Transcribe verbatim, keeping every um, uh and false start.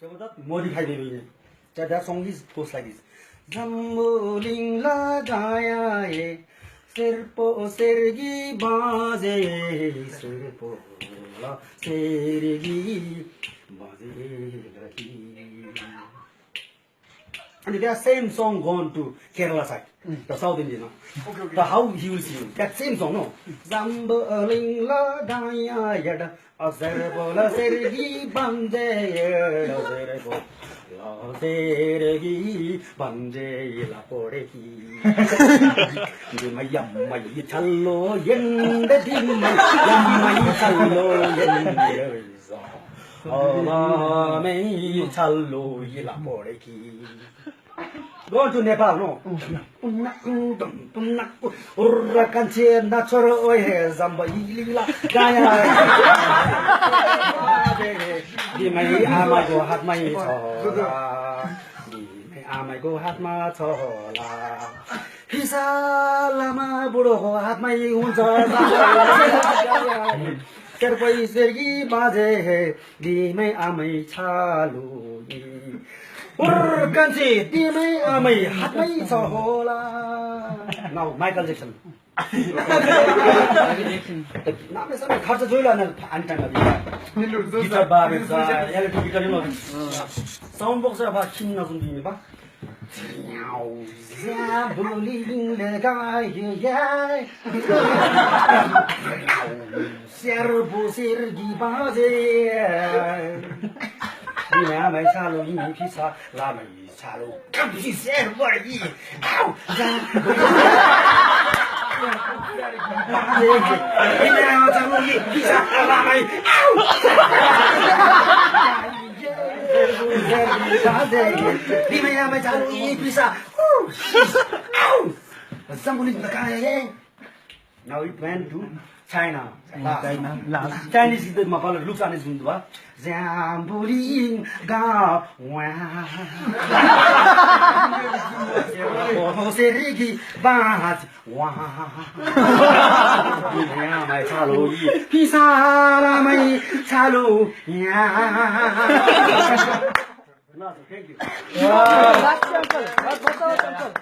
ད་མོ་ཌི་ཕའི་འབད་འབད་ཨིན། ད་that song is goes like this. འཛམ་བུ་གླིང་ལ་དགའ་ཡ་ཡེ། སེར་པོ་གསེར་གྱི་བང་མཛོད། སེར་པོ་ལ་གསེར་གྱི་བང་མཛོད་ལ་ཧི། And that same song gone to Kerala side, the South Indian, no? Okay, okay. The how he will sing that same song, no? འཛམ་བུ་གླིང་ལ་དགའ་ཡ་ཡེ། ཨ་སེར་པོ་ལ་གསེར་གྱི་བང་མཛོད། སེར་པོ་ལ་གསེར་གྱི་བང་མཛོད་ལ་པོ་རེ་ཧི། འདི་མ་ཡ་མ་ཡི་ཆ་ལོ་ཡན་ཏེ། འདི་མ་ཡ་མ་ཡི་ཆ་ལོ་ཡན་ཏེ། ཨ་མ་མེ་ཆ་ལོ་ཡི་ལ་པོ་རེ་ཧི། Go to Nepal, no? ཨུ་ར་ཀན་ཆེ་ན་ཆོ་རོ་ཨོ་ཧེ་ཟམ་བ་ཡི་ལི་ལ་ག་ཡ། འདི་མེ་ཨ་མའི་གོ་ཧད་མའི་ཚོ་ལ། འདི་མེ་ཨ་མའི་གོ་ཧད་མ་ཚོ་ལ། ཕི་ས་ལ་མ་བུ་རོ་གོ་ཧད་མའི་ཧུན་ཚོ་ལ། སེར་པོའི་གསེར་གྱི་བང་མཛོད། འདི་མེ་ཨ་མའི་ཆ་ལུ་ཡི། ཨུ་ར་ཀན་ཆེ། འདི་མེ་ཨ་མའི་ཧད་མའི་ཚོ་ཧོ་ལ། Now Michael Jackson. ནཱ་མེ་ས་མེ་ཁར་ཚ་ཛོ་ལ་ནཱ་ཨན་ཏན་ལ་བི། གི་ཊར་བ་རེ་ས་ཨེ་ལེག་ཊི་རིག་གི་ཊར་ཨིན་ལོ། སའུནཌ་བོགས་ས་ཕར་ཁྱིམ་ནང་བཟུང་སྟེ་ཨིན་པ། འཛམ་བུ་གླིང་ལས་དགའ་ཡི་ཡ། སེར་པོ་གསེར་གྱི་བང་མཛོད། འདི་མེ་ཨ་མའི་ཆ་ལུ་ཡི། ཕི་ས་ལ་མའི་ཆ་ལུ་ཀམ་ཅི་སེར་པོ་ཡི། ཨའུ། འདི་མེ་ཨ་མའི་ཆ་ལུ་ཡི། ཕི་ས་ལ་མའི། ཨའུ། འདི་མེ་ཨ་མའི་ཆ་ལུ་ཡི། ཕི་ས། ཨའུ། འཛམ་བུ་གླིང་ལ་དགའ་ཡི་ཡ། Now it went to China. China, last. Chinese is the mapala looks on his window. འཛམ་བུ་གླིང་ག་ཝ། ཧོ་སེར་གྱི་བང་མཛོད་ཝ། འདི་མེ་ཨ་མའི་ཆ་ལུ་ཡི། ཕི་ས་ལ་མའི་ཆ་ལུ་ཡ། Thank you. Last sample. Last sample.